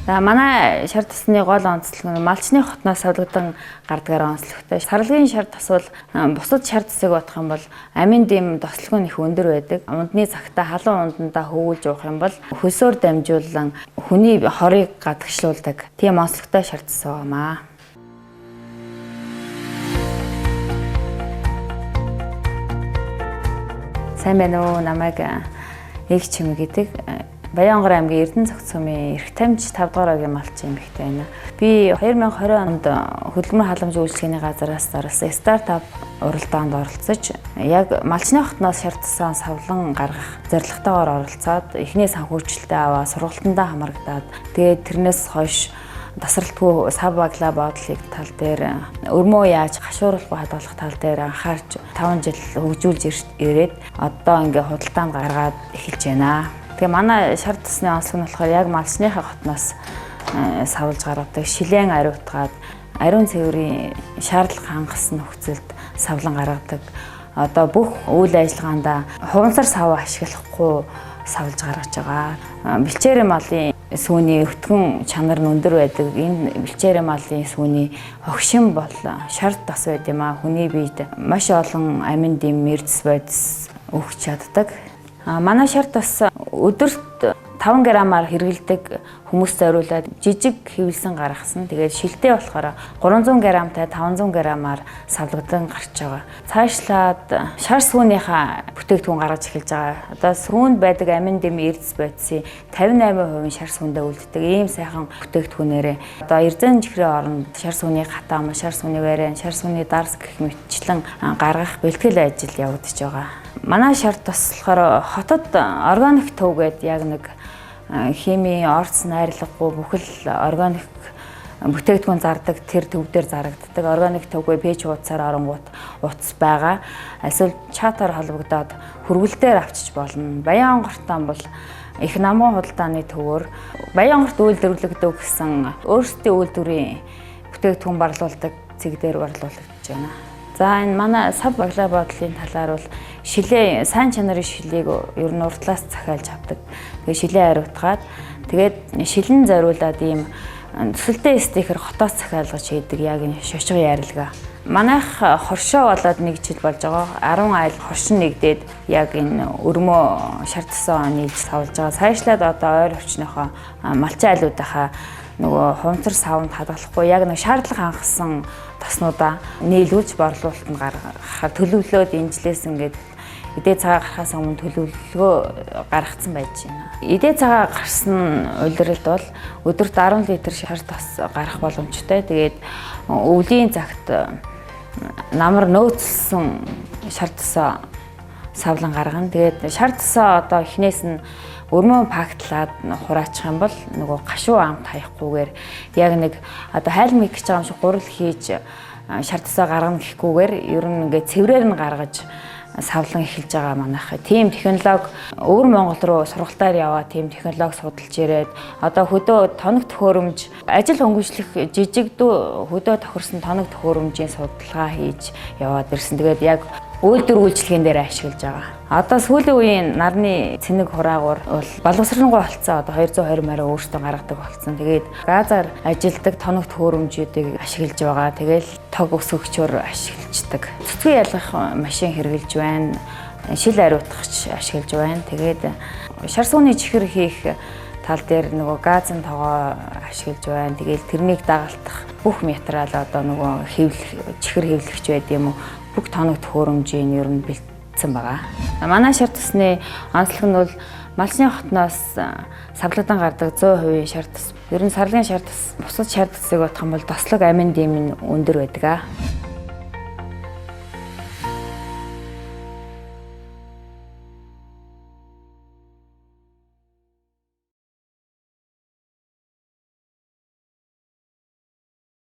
За манай шар тосны гол онцлог нь малчны хотноос савлагдан гардгаар онцлогтой. Сарлагын шар тос бол бусад шар тосыг бодох юм бол амин дэм тослог нь их өндөр байдаг. Ундны цагтаа халуун ундандаа хөвүүлж уух юм бол хөлсөөр дамжуулан хүний хорыг гадагшлуулдаг. Тийм онцлогтой шар тос байгаамаа. Сайн байна уу? Намайг Эг Чим гэдэг. Баян-Онгор аймгийн Эрдэнэ-Цогц сумын эрх тамж 5 дугаар огийн малчин эмэгтэй байна. Би 2020 онд хөдөлмөр халамж үйлчилгээний газараас зарласан стартап уралдаанд оролцож, яг малчны хотноос шар тасаа савлан гаргах зорилготойгоор оролцоод эхний санхүүжилтээ аваа сургалтандаа хамрагдаад, тэгээд тэрнээс хойш тасралтгүй сав баглаа бодлыг тал дээр, өрмөө яаж хашуурлахгүй хадгалах тал дээр анхаарч 5 жил хөгжүүлж ирээд одоо ингээ худалдаанд гаргаад эхэлж байна. Тэгээ манай шар тасны онцлог нь болохоор яг малчныхаа хотноос савлж гаргадаг, шилэн ариутгаад ариун цэврийн шаардлага хангасан нөхцөлд савлан гаргадаг. Одоо бүх үйл ажиллагаандаа хуванцар сав ашиглахгүй савлж гаргаж байгаа. Бэлчээрийн малын сүүний өтгөн чанар нь өндөр байдаг. Энэ бэлчээрийн малын сүүний хогшин бол шар тас байд юм а. Хүний биед маш олон амин дэм эрдэс бодис өгч чаддаг. Манай шар тас өдөрт 5 грамаар хэрэглэдэг хүмүүс зориулаад жижиг хэвлэсэн гаргасан. Тэгээд шилтэй болохоор 300 грамтай 500 грамаар савлагдан гарч байгаа. Цаашлаад шар сүүнийхээ бүтээгдэхүүн гаргаж эхэлж байгаа. Одоо сүүнд байдаг амин дэм эрдэс бодисын 58% нь шар сүүндээ үлддэг. Ийм сайхан бүтээгдэхүүнээрээ одоо эрзэн чихрийн оронд шар сүүний хатаама, шар сүүний варен, шар сүүний дарс гэх мэтчлэн гаргах бэлтгэл ажил явагдаж байгаа. Манай шар тас болохоор хотод органик төв гээд яг нэг хими, орц найрлагагүй бүхэл органик бүтээгдэхүүн зардаг тэр төв дээр зарагддаг. Органик төвгүй пэйж хуудасаар оронгууд утас байгаа. Эсвэл чатаар холбогдоод хүргэлтээр авчиж болно. Баян-Онгортон бол их намгуун худалдааны төвөөр Баян-Онгорт үйлдвэрлэгдэв гэсэн өөрсдийн үйлдвэрийн бүтээгдэхүүн барлуулдаг цэг дээр барлуулагдаж байна. За энэ манай сав баглаа бодлын талаар бол шилээ, сайн чанарын шилийг ер нь урдлаас захиалж авдаг. Тэгээ шилээ ариутгаад тэгээд шилэн зориулаад ийм төсөлтэй стикер хотоос захиалгаж хийдэг яг энэ шошго ярилга. Манайх хоршоо болоод нэг жил болж байгаа. 10 айл хоршин нэгдээд яг энэ өрмөө шар тасаа нийлж савлж байгаа. Цаашлаад одоо ойр орчныхоо малчин айлуудынхаа нөгөө хуванцар савнд хадгалахгүй яг нэг шаардлага хангасан тоснуудаа нийлүүлж борлуулалтанд гаргахаар төлөвлөөд энэ жилээс ингээд эдээ цагаа гарахаас өмнө төлөвлөгөө гаргацсан байж байна. Эдээ цагаа гарсан улиралд бол өдөрт 10 литр шар тос гарах боломжтой. Тэгээд өвлийн цагт намар нөөцлсөн шар тосоо савлан гаргана. Тэгээд шар тосоо одоо эхнээс нь өрмөө пактлаад хураачих юм бол нөгөө гашуу амт хаяхгүйгээр яг нэг одоо хайлмиг гэж байгаа юм шиг гурал хийж шар тасаа гаргана гэхгүйгээр ер нь ингээд цэврээр нь гаргаж савлан эхэлж байгаа манайх. Тийм технологи өвөр Монгол руу сургалтаар яваа, тийм технологи судалж ирээд одоо хөдөө тоног төхөөрөмж ажил хөнгөвчлөх жижиг дүү хөдөө тохирсон тоног төхөөрөмжийн судалгаа хийж яваад ирсэн. Тэгээд яг үйлдвэр үйлчилгээн дээр ашиглаж байгаа. Одоо сүүлийн үеийн нарны цэнэг хураагуур бол боловсронгуй болцсон. Одоо 220 морь өөртөө гаргадаг болцсон. Тэгээд газар ажилдаг тоног төхөөрөмжүүдийг ашиглаж байгаа. Тэгэл тог өсгөгчөөр ашиглаждаг. Цэцгүй ялгах машин хэрэглэж байна. Шил ариутгах ашиглаж байна. Тэгээд шар сууны чихэр хийх тал дээр нөгөө газын тогоо ашиглаж байна. Тэгэл тэрнийг дагалдах бүх материал одоо нөгөө хэвлэх чихэр хэвлэгч байд юм уу? Бүх тоног төхөөрөмжийн ер нь бэлдсэн байгаа. Манай шар тасны онцлог нь бол малчны хотноос савлагдан гардаг 100% шар тас. Ер нь сарлын шар тас, бусад шар тасыг бодох юм бол тослог амин дэм нь өндөр байдаг.